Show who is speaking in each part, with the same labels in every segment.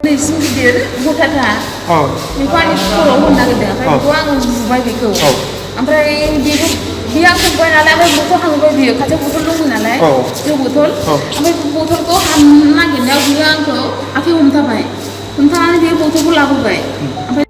Speaker 1: दैसिम गिदिर गथाथा बेखौ आंनि खर'आव होनो नागिरदों ओमफ्राय बेखौ आं बुबाय बेखौ ओमफ्राय बेखौ बे आं बुबाय नालाय ओमफ्य बथल हांबाय बियो खाथियाव बथल दंमोन नालाय जौ बथल ओमफ्य बथलखौ हाननो नागिरनायाव बियो आंखौ आखाइ हमथानानै बे बथलखौ लाबोबाय ओमफ्राय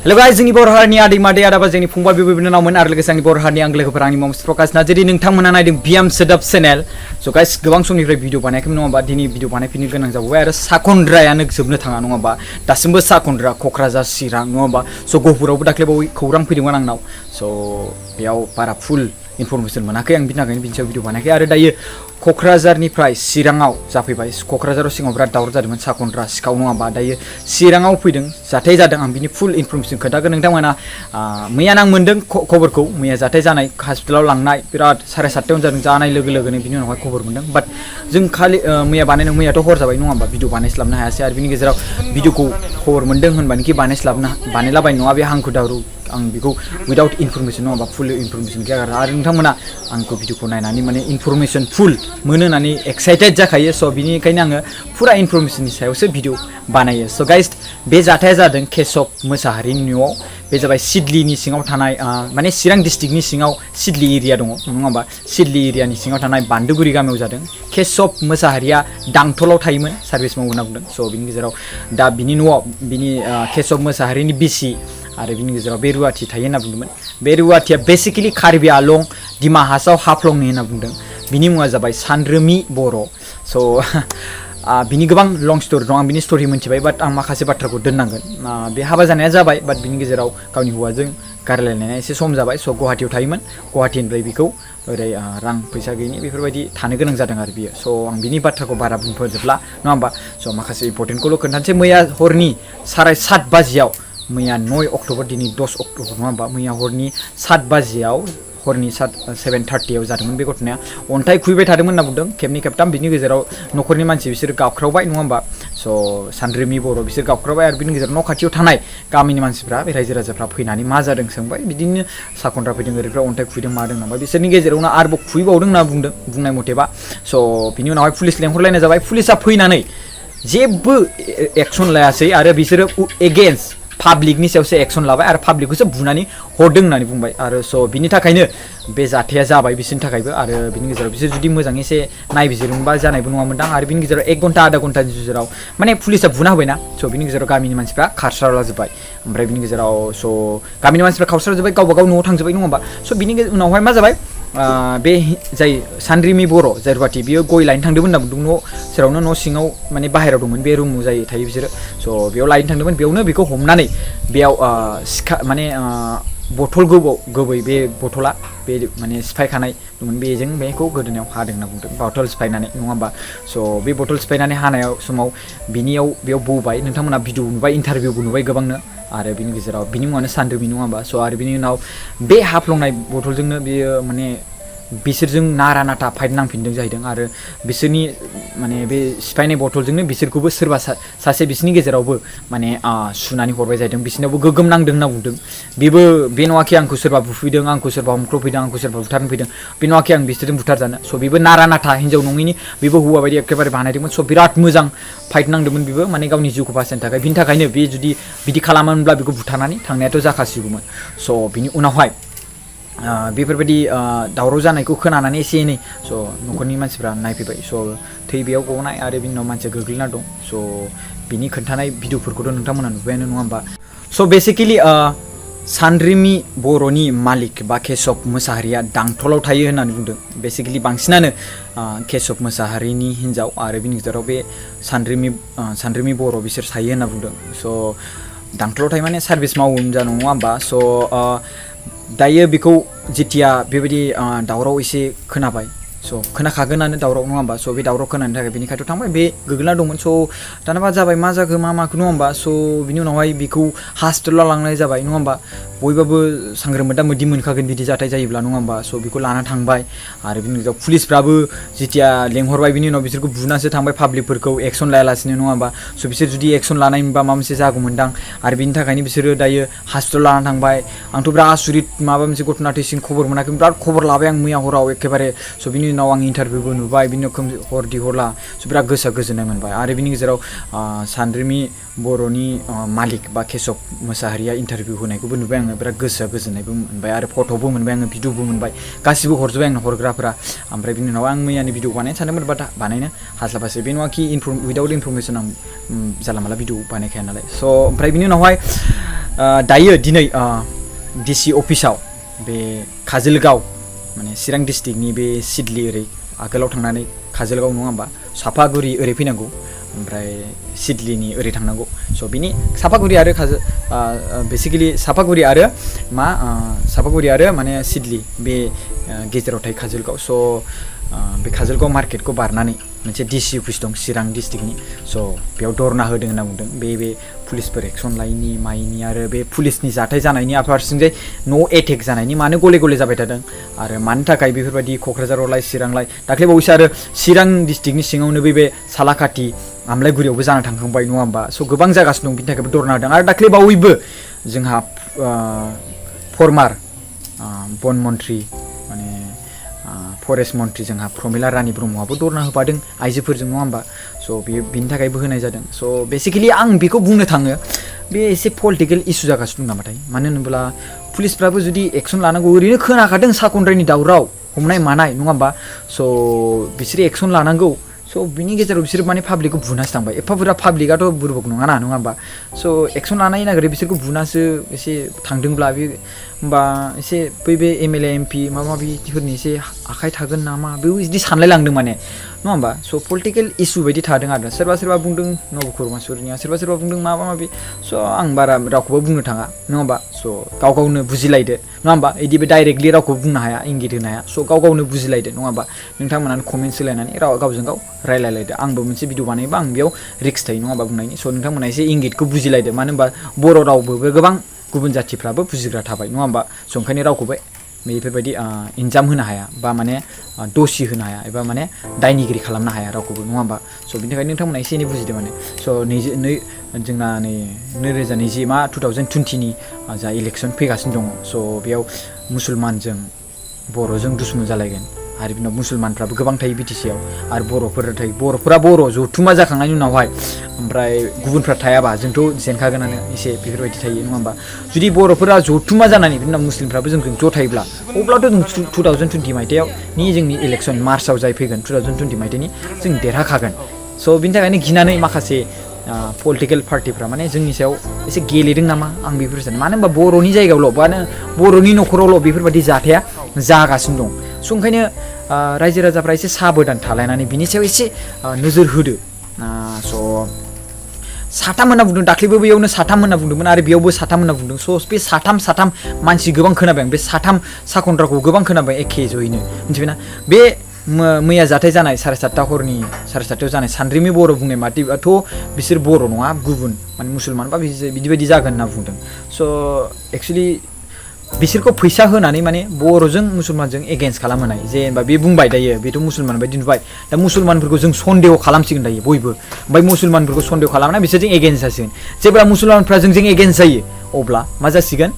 Speaker 2: हेलो गाइस जोंनि बर' हारिनि आदै मादै आदाबा जोंनि फंबाय बिबै बिनानावमोन आरो लोगोसे आंनि बर' हारिनि आंगोलोगोफोर आंनि मुं प्रकाश नार्जारी नोंथांमोना नायदों बियाम सोदोब चेनेल स' गाइस गोबां समनिफ्राय भिडिअ बानायाखैमोन नङा होमबा दिनै भिडिअ बानायफिननो गोनां जाबाय आरो साकन्द्रायानो जोबनो थाङा नङा होमबा दासिमबो साकन्द्रा क'क्राझार चिरां नङा होमबा स' गहपुरावबो दाख्लैबावै खौरां फैदोंमोन आंनाव स' बेयाव बारा फुल इनफरमेसन मोनाखै आं बिनि थाखायनो बिनि सायाव भिडिअ बानायाखै आरो दायो क'क्राझारनिफ्राय चिराङाव जाफैबाय क'क्राझाराव सिगाङाव बिराद दावराव जादोंमोन साकन्द्रा सिखाव नङा होमबा दायो चिराङाव फैदों जाथाय जादों आं बिनि फुल इनफरमेसन खोन्थागोन नोंथांमोना मैया आं मोन्दों खबरखौ मैया जाथाय जानाय हस्पिटालाव लांनाय बिराद 7:30 जादों जानाय लोगो लोगोनो बिनि उनावहाय खबर मोन्दों बाट जों खालि मैया बानायनो मैयाथ' हर जाबाय नङा होमबा भिडिअ बानायस्लाबनो हायासै आरो बिनि गेजेराव भिडिअखौ खबर मोन्दों होनबानोखि बानायलाबाय नङा बे हांखु दावरु आं बेखौ उइदाउट इनफरमेसन नङा होमबा फुल इनफरमेसन गैया आरो नोंथांमोना आंखौ भिडिअखौ नायनानै माने इनफरमेसन फुल मोनो होननानै एक्साइटेड जाखायो स' बिनिखायनो आङो फुरा इनफरमेसननि सायावसो भिडिअ बानायो स' गाइस बे जाथाया जादों केशब मोसाहारिनि न'आव बे जाबाय सिदलिनि सिङाव थानाय माने चिरां डिस्ट्रिक्टनि सिङाव सिदलि एरिया दङ नङा होमबा सिदलि एरियानि सिङाव थानाय बान्दुगुरि गामियाव जादों केशब मोसाहारिया दांथलाव थायोमोन सार्भिस मावो होनना बुंदों स' बिनि गेजेराव दा बिनि न'आव बिनि केशब मोसाहारिनि बिसि आरो बिनि गेजेराव बे रुवाथि थायो होनना बुंदोंमोन बे रुवाथिया बेसिकेलि कार्बि आलं दिमा हासाव हाफ्लंनि होनना बुंदों बिनि मुङा जाबाय सानरोमि बर' स' बिनि गोबां लं स्ट'रि दं आं बिनि स्ट'रि मोनथिबाय बाट आं माखासे बाथ्राखौ दोननांगोन बे हाबा जानाया जाबाय बाट बिनि गेजेराव गावनि हौवाजों गारलायनाया एसे सम जाबाय स' गुवाहाटियाव थायोमोन गुवाहाटिनिफ्राय बेखौ ओरै रां फैसा गैयिनि बेफोरबायदि थानो गोनां जादों आरो बियो स' आं बिनि बाथ्राखौ बारा बुंफोरजोबला नङा होमबा स' माखासे इम्परटेन्टखौल' खोन्थानोसै मैया हरनि 7:30 बाजियाव मैया 9 अक्ट'बर दिनै 10 अक्ट'बर नङा होमबा मैया हरनि 7 बाजियाव हरनि 7:30 जादोंमोन बे घटनाया अन्थाइ खुबैबाय थादोंमोन होनना बुंदों खेबनै खेबथाम बिनि गेजेराव न'खरनि मानसि बिसोर गाबख्रावबाय नङा होमबा स' सानरोमि बर' बिसोर गाबख्रावबाय आरो बिनि गेजेराव न' खाथियाव थानाय गामिनि मानसिफ्रा बे रायजो राजाफ्रा फैनानै मा जादों सोंबाय बिदिनो साकन्द्रा फैदों ओरैफ्राव अन्थाइ खुबैदों मादों नामा बिसोरनि गेजेरावनो आरोबाव खुबैबावदों होनना बुंदों बुंनाय मथेबा स' बिनि उनावहाय पुलिस लेंहरलायनाय जाबाय पुलिसा फैनानै जेबो एक्सन लायासै आरो बिसोरो एगेन्स्ट पाब्लिकनि सायावसो एक्सन लाबाय आरो पाब्लिकखौसो बुनानै हरदों होननानै बुंबाय आरो स' बिनि थाखायनो बे जाथाया जाबाय बिसोरनि थाखायबो आरो बिनि गेजेराव बिसोर जुदि मोजाङै एसे नायबिजिरमोनबा जानायबो नङामोनदां आरो बिनि गेजेराव 1 घन्टा आधा घन्टानि गेजेराव माने पुलिसा बुना होबायना स' बिनि गेजेराव गामिनि मानसिफ्रा खारस्रालाजोब्बाय ओमफ्राय बिनि गेजेराव स' गामिनि मानसिफ्रा खारस्राजोब्बाय गावबा गाव न'आव थांजोब्बाय नङा होमबा स' बिनि उनावहाय मा जाबाय बे जाय सानरोमि बर' जाय रुवाथि बियो गय लायनो थांदोंमोन होनना बुंदों न' सेरावनो न' सिङाव माने बाहेरायाव दंमोन बे रुमाव जाय थायो बिसोरो स' बेयाव लायनो थांदोंमोन बेयावनो बेखौ हमनानै बेयाव माने बथल गोबै बे बथला बे माने सिफायखानाय दंमोन बेजों बेखौ गोदोनायाव हादों होनना बुंदों बथल सिफायनानै नङा होमबा स' बे बथल सिफायनानै हानायाव समाव बेयाव बौबाय नोंथांमोना भिडिअ नुबाय इन्टारभिउबो नुबाय गोबांनो आरो बिनि गेजेराव बिनि मुङानो सानरोमि नङा होमबा स' आरो बिनि उनाव बे हाफ्लंनाय बथलजोंनो बेयो माने बिसोरजों नारा नाथा फाइट नांफिनदों जाहैदों आरो बिसोरनि माने बे सिफायनाय बथलजोंनो बिसोरखौबो सोरबा सासे बिसोरनि गेजेरावबो माने सुनानै हरबाय जाहैदों बिसोरनावबो गोगोम नांदों होनना बुंदों बेबो बे नङाखि आंखौ सोरबा बुफैदों आंखौ सोरबा हमख्रफैदों आंखौ सोरबा बुथारनो फैदों बे नङाखि आं बिसोरजों बुथारजानो स' बेबो नारा नाथा हिन्जाव नङैनि बेबो हौवा बायदि एखेबारे बानायदोंमोन स' बिराद मोजां फाइट नांदोंमोन बेबो माने गावनि जिउखौ बासायनो थाखाय बिनि थाखायनो बे जुदि बिदि खालामामोनब्ला बेखौ बुथारनानै थांनायाथ' जाखासिगौमोन स' बिनि उनावहाय बेफोरबायदि दावराव जानायखौ खोनानानै एसे एनै स' न'खरनि मानसिफ्रा नायफैबाय स' थै बेयाव गनाय आरो बिनि उनाव मानसिया गोग्लैना दं स' बिनि खोन्थानाय भिडिअफोरखौथ' नोंथांमोना नुबायानो नङा होमबा स' बेसिकेलि सानरोमि बर'नि मालिक बा केशब मोसाहारिया दांथलाव थायो होननानै बुंदों बेसिकेलि बांसिनानो केशब मोसाहारिनि हिन्जाव आरो बिनि गेजेराव बे सानरोमि बर' बिसोर थायो होनना बुंदों स' दांथलाव थायो माने सार्भिस मावो जानो नङा होमबा स' दायो बेखौ जेथिया बेबायदि दावराव एसे खोनाबाय स' खोनाखागोनानो दावराव नङा होमबा स' बे दावराव खोनानो थाखाय बेनि खाथियाव थांबाय बे गोग्लैना दंमोन स' दाना जाबाय मा जाखो मा माखो नङा होमबा स' बिनि उनावहाय बेखौ हस्पिटालाव लांनाय जाबाय नङा होमबा बयबाबो सांग्रां मोदा मोदि मोनखागोन बिदि जाथाय जायोब्ला नङा होमबा स' बेखौ लाना थांबाय आरो बिनि गेजेराव पुलिसफ्राबो जेथिया लेंहरबाय बिनि उनाव बिसोरखौ बुनासो थांबाय पाब्लिकफोरखौ एक्सन लायालासिनो नङा होमबा स' बिसोर जुदि एक्सन लानाय मोनबा माबा मोनसे जागौमोनदां आरो बिनि थाखायनो बिसोरो दायो हस्पिटालाव लाना थांबाय आंथ' बिराद आसुरित माबा मोनसे घटना थैसिन खबर मोनाखै बिराद खबर लाबाय आं मैया हराव एखेबारे स' बिनि बिनि उनाव आं इन्टारभिउबो नुबाय बिनि उनाव हरदि हरला स' बिराद गोसोआ गोजोननाय मोनबाय आरो बिनि गेजेराव सानद्रिमि बर'नि मालिक बा केशब मोसाहारिया इन्टारभिउ होनायखौबो नुबाय आङो बिराद गोसोआ गोजोननायबो मोनबाय आरो फट'बो मोनबाय आङो भिडिअबो मोनबाय गासिबो हरजोब्बाय आंनो हरग्राफोरा ओमफ्राय बिनि उनाव आं मैयानि भिडिअ बानायनो सानदोंमोन बाट बानायनो हास्लाबासै बे नङा कि उइदाउट इनफरमेसन आं जानला माला भिडिअ बानायखाया नालाय स' ओमफ्राय बिनि उनावहाय दायो दिनै डिसि अफिसाव बे काजोलगाव माने चिरां डिस्ट्रिक्टनि बे सिडलि ओरै आगोलाव थांनानै काजोलगाव नङा होमबा सापागुरि ओरै फैनांगौ ओमफ्राय सिडलिनि ओरै थांनांगौ स' बिनि सापागुरि आरो बेसिकेलि सापागुरि आरो सापागुरि आरो माने सिडलि बे गेजेराव थायो काजोलगाव स' बे काजोलगाव मार्केटखौ बारनानै मोनसे डिसि अफिस दं चिरां डिस्ट्रिक्टनि स' बेयाव धरना होदों होनना बुंदों बे पुलिसफोर एक्सन लायैनि मायैनि आरो बे पुलिसनि जाथाय जानायनि फारसेथिंजाय न' एटेक जानायनि मानो गले गले जाबाय थादों आरो मानि थाखाय बेफोरबायदि क'क्राझारावलाय चिरांलाय दाख्लैबावैसो आरो चिरां डिस्ट्रिक्टनि सिङावनो बे सालाकाथि आमलायगुरियावबो जाना थांखांबाय नङा होमबा स' गोबां जागासिनो दं बिनि थाखायबो धरना होदों आरो दाख्लैबावैबो जोंहा फर्मार बन मन्त्रि माने फरेस्ट मन्त्रि जोंहा प्रमिला रानी ब्रह्मआबो धरना होफादों आइजोफोरजों नङा होमबा स' बिनि थाखायबो होनाय जादों स' बेसिकेलि आं बेखौ बुंनो थाङो बे एसे पलिटिकेल इसु जागासिनो दं नामाथाय मानो होनोब्ला पुलिसफ्राबो जुदि एक्सन लानांगौ ओरैनो खोनाखादों साकन्द्रानि दावराव हमनाय मानाय नङा होमबा स' बिसोरो एक्सन लानांगौ स' बिनि गेजेराव बिसोर माने पाब्लिकखौ बुनासो थांबाय एफा बुरजा पाब्लिकआथ' बुरबक नङाना नङा होमबा स' एक्सन लानाय नागिरो बिसोरखौ बुनासो एसे थांदोंब्ला बे होमबा एसे बे एमएलए एमपि माबा माबिफोरनि एसे आखाइ थागोन नामा बेबो बिदि सानलायलांदों माने नङा होमबा स' पलिटिकेल इसु बायदि थादों आरो सोरबा बुंदों नबखुरमासुरिनिया सोरबा बुंदों माबा माबि स' आं बारा रावखौबो बुंनो थाङा नङा होमबा स' गाव गावनो बुजिलायदो नङा होमबा बिदिबो डाइरेक्टलि रावखौबो बुंनो हाया इंगित होनो हाया स' गाव गावनो बुजिलायदो नङा होमबा नोंथांमोनानो कमेन्ट होलायनानै गावजों गाव रायलायलायदो आंबो मोनसे भिडिअ बानायबा आं बेयाव रिक्स थायो नङा होमबा बुंनायनि स' नोंथांमोना एसे इंगितखौ बुजिलायदो मानो होनबा बर' रावबो गोबां गुबुन जाथिफ्राबो बुजिग्रा थाबाय नङा होमबा स' ओंखायनो रावखौबो बेफोरबायदि इन्जाम होनो हाया बा माने दसि होनो हाया एबा माने दायनिगिरि खालामनो हाया रावखौबो नङा होमबा स' बिनि थाखाय नोंथांमोना एसे एनै बुजिदो माने स' जोंना नै 2020 जा इलेक्सन फैगासिनो दङ स' बेयाव मुसलमानजों बर'जों दुश्मन जालायगोन आरो बिनाव मुसलमानफ्राबो गोबां थायो बिटिसिआव आरो बर'फोर थायो बर'फोरा बर' जथुमा जाखांनायनि उनावहाय ओमफ्राय गुबुनफ्रा थायाबा जोंथ' जेनखागोनानो एसे बेफोरबायदि थायो नङा होमबा जुदि बर'फोरा जथुमा जानानै बिनि उनाव मुस्लिमफ्राबो जोंजों ज' थायोब्ला अब्लाथ' जों 2020 मायथाइयाव जोंनि इलेक्सन मार्चआव जाय फैगोन 2020 मायथाइनि जों देरहाखागोन स' बिनि थाखायनो गिनानै माखासे पलिटिकेल पार्टिफ्रा माने जोंनि सायाव एसे गेलेदों नामा आं बेफोर सानो मानो होनबा बर'नि जायगायावल' बा बर'नि न'खरावल' बेफोरबायदि जाथाया जागासिनो दं स' ओंखायनो रायजो राजाफ्रा एसे साबधान थालायनानै बिनि सायाव एसे नोजोर होदो स' साथाम होनना बुंदों दाख्लैबो बैयावनो साथाम होनना बुंदोंमोन आरो बेयावबो साथाम होनना बुंदों स' बे साथाम मानसि गोबां खोनाबाय आं बे साथाम साकन्द्राखौ गोबां खोनाबाय एखे जयैनो मिथिबायना बे मैया जाथाय जानाय 7:30 हरनि 7:30 जानाय सानद्रिमि बर' बुंनाय माथिबाथ' बिसोर बर' नङा गुबुन माने मुसलमान बा बिदि जागोन होनना बुंदों स' एक्सुवेलि बिसोरखौ फैसा होनानै माने बर'जों मुसलमानजों एगेन्स्ट खालामहोनाय जेनेबा बे बुंबाय दायो बेथ' मुसलमान बायदि नुबाय दा मुसलमानफोरखौ जों सन्देह खालामसिगोन दायो बयबो ओमफ्राय मुसलमानफोरखौ सन्देह खालामनानै बिसोरजों एगेन्स्ट जासिगोन जेब्ला मुसलमानफ्रा जोंजों एगेन्स्ट जायो अब्ला मा जासिगोन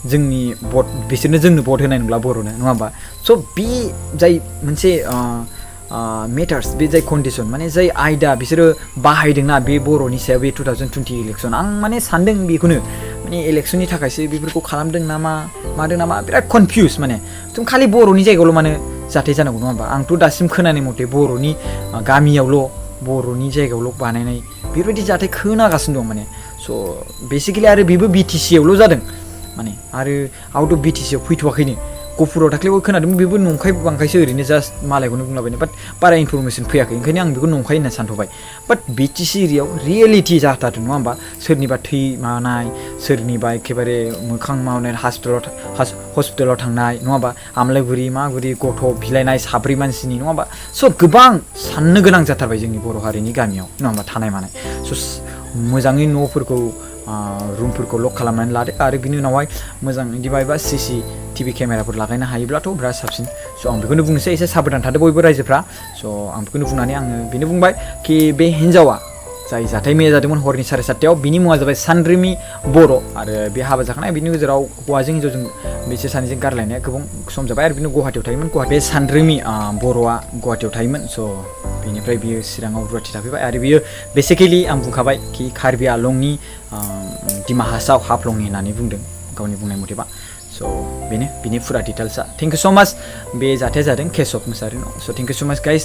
Speaker 2: जोंनि भट बिसोरनो जोंनो भट होनाय नंला बर'नो नङा होमबा स' बे जाय मोनसे मेटार्स बे जाय कन्डिसन माने जाय आयदा बिसोरो बाहायदोंना बे बर'नि सायाव बे 2020 इलेक्सन आं माने सानदों बेखौनो माने इलेक्सननि थाखायसो बेफोरखौ खालामदों नामा मादों नामा बिराद कनफिउस माने जों खालि बर'नि जायगायावल' माने जाथाय जानांगौ नङा होमबा आंथ' दासिम खोनानाय मथे बर'नि गामियावल' बर'नि जायगायावल' बानायनाय बेफोरबायदि जाथाय खोनागासिनो दं माने स' बेसिकेलि आरो बेबो बिटिसिआवल' जादों माने आरो आउट अफ बिटिसिआव फैथ'वाखैनो गफुराव दाख्लैबो खोनादों बेबो नंखाय बांखायसो ओरैनो जास्ट मालायखौनो बुंलाबायनो बाट बारा इनफरमेसन फैयाखै ओंखायनो आं बेखौ नंखाय होनना सानथ'बाय बाट बिटिसि एरियायाव रियेलिटि जाथारदों नङा होमबा सोरनिबा थै मानाय सोरनिबा एखेबारे मोखां मावनाय हस्पिटालाव थांनाय नङा होमबा आमलायगुरि मागुरि गथ' बिलाइनाय साब्रै मानसिनि नङा होमबा स' गोबां साननो गोनां जाथारबाय जोंनि बर' हारिनि गामियाव नङा होमबा थानाय मानाय स' मोजाङै न'फोरखौ रुमफोरखौ लक खालामनानै लादो आरो बिनि उनावहाय मोजां बिदि बायबा CCTV केमेराफोर लागायनो हायोब्लाथ' बिराद साबसिन स' आं बेखौनो बुंनोसै एसे साबधान थादो बयबो रायजोफ्रा स' आं बेखौनो बुंनानै आङो बेनो बुंबाय कि बे हिन्जावा जाय जाथाय मैया जादोंमोन हरनि 7:30 बिनि मुङा जाबाय सानरिमि बर' आरो बे हाबा जाखानाय बिनि गेजेराव हौवाजों हिनजावजों बिसोर सानैजों गारलायनाया गोबां सम जाबाय आरो बिनो गुवाहाटियाव थायोमोन बे सानरिमि बर'आ गुवाहाटियाव थायोमोन स' बेनिफ्राय बियो चिराङाव रुवाथि थाफैबाय आरो बियो बेसिकेलि आं बुंखाबाय कि कार्बि आलंनि डिमा हासाव हाफ्लंनि होननानै बुंदों गावनि बुंनाय मथेबा स' बेनो बिनि फुरा डिटेल्सआ थेंक इउ स' माच बे जाथाया जादों केशब मुसाहारिनाव स' थेंक इउ स' माच गाइस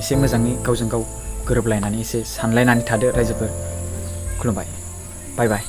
Speaker 2: एसे मोजाङै गावजों गाव गोरोबलायनानै एसे सानलायनानै थादो रायजोफोर खुलुमबाय बाय बाय